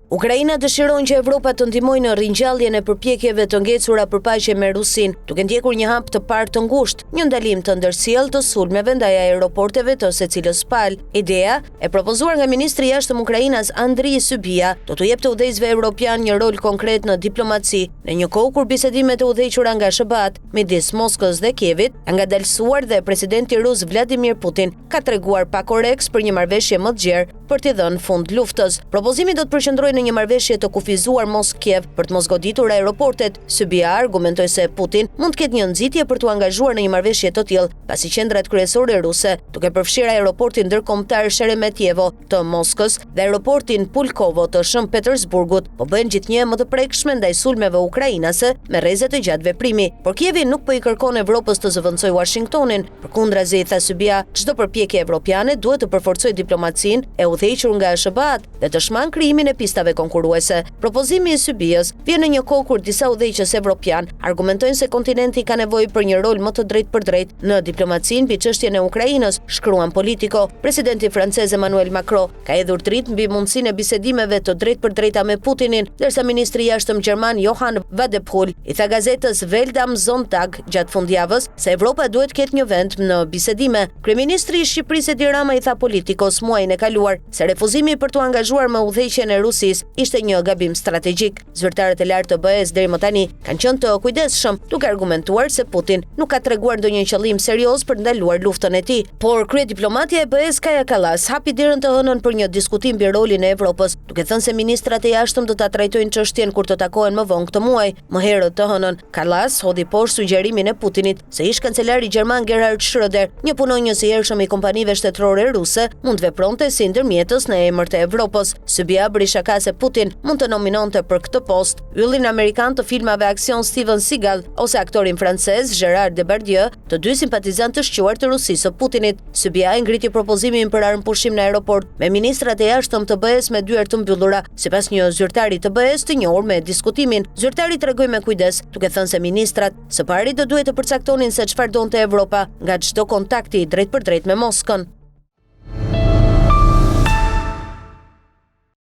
Ukraina dëshiron që Evropa të ndihmojë në ringjalljen e përpjekjeve të ngecura për paqe me Rusinë, duke ndjekur një hap të parë të ngushtë, një ndalim të ndërsjellë të sulmeve ndaj aeroporteve të secilës palë. Ideja, e propozuar nga ministri i Jashtëm ukrainas Andriy Sybiha, do t'u jepte udhëheqësve evropianë një rol konkret në diplomaci, në një kohë kur bisedimet e udhëhequra nga SHBA-të midis Moskës dhe Kievit janë ngadalësuar dhe presidenti rus Vladimir Putin ka treguar pak oreks për një marrëveshje më të gjerë për t'i dhënë fund luftës. Propozimi do të përqendrohej në një marrëveshje të kufizuar Moskë-Kiev për të mos goditur aeroportet. Sybiha argumentoi se Putin mund të ketë një nxitje për t'u angazhuar në një marrëveshje të tillë, pasi qendrat kryesore ruse, duke përfshirë aeroportin ndërkombëtar Sheremetyevo të Moskës dhe aeroportin Pulkovo të Shën Petersburgut, po bëhen gjithnjë e më të prekshme ndaj sulmeve ukrainase me rreze të gjatë veprimi. Por Kievi nuk po i kërkon Evropës të zëvendësojë Uashingtonin. Përkundrazi, tha Sybiha, çdo përpjekje evropiane duhet të përforcojë diplomacinë e udhëhequr nga SHBA-të dhe të shmangë krijimin e pistave konkurruese. Propozimi i Sybihës vjen në një kohë kur disa udhëheqës evropianë argumentojnë se kontinenti ka nevojë për një rol më të drejtpërdrejtë në diplomacinë mbi çështjen e Ukrainës, shkruan Politico. Presidenti francez Emmanuel Macron ka hedhur dritë mbi mundësinë e bisedimeve të drejtpërdrejta me Putinin, ndërsa ministri i Jashtëm gjerman Johann Wadephul i tha gazetës Welt am Sonntag gjatë fundjavës se Evropa duhet të ketë një vend në bisedime. Kryeministri i Shqipërisë Edi Rama i tha Politikos muajin e kaluar se refuzimi për t'u angazhuar me udhëheqjen e Rusisë ishte një gabim strategjik. Zyrtarët e lartë të BE-së deri më tani kanë qenë të kujdesshëm, duke argumentuar se Putin nuk ka treguar ndonjë qëllim serioz për të ndaluar luftën e tij. Por kryediplomatja e BE-së Kaja Kallas hapi derën të hënën për një diskutim mbi rolin e Evropës, duke thënë se ministrat e jashtëm do ta trajtojnë çështjen kur të takohen më vonë këtë muaj. Më herët të hënën, Kallas hodhi poshtë sugjerimin e Putinit se ish-kancelari gjerman Gerhard Schröder, një punonjës i hershëm i kompanive shtetërore ruse, mund të vepronte si ndërmjetës në emër të Evropës. Sybiha bëri shaka se Putin mund të nominonte për këtë post yllin amerikan të filmave aksion Steven Seagal ose aktorin francez Gerard Depardieu, të dy simpatizantë të shquar të Rusisë së Putinit. Sybiha e ngriti propozimin për armëpushim në aeroport me ministrat e jashtëm të BE-së me dyer të mbyllura, sipas një zyrtari të BE-së të njohur me diskutimin. Zyrtari tregoi me kujdes, duke thënë se ministrat Së pari do duhej të përcaktonin se çfarë donte Evropa nga çdo kontakt i drejtpërdrejtë me Moskën.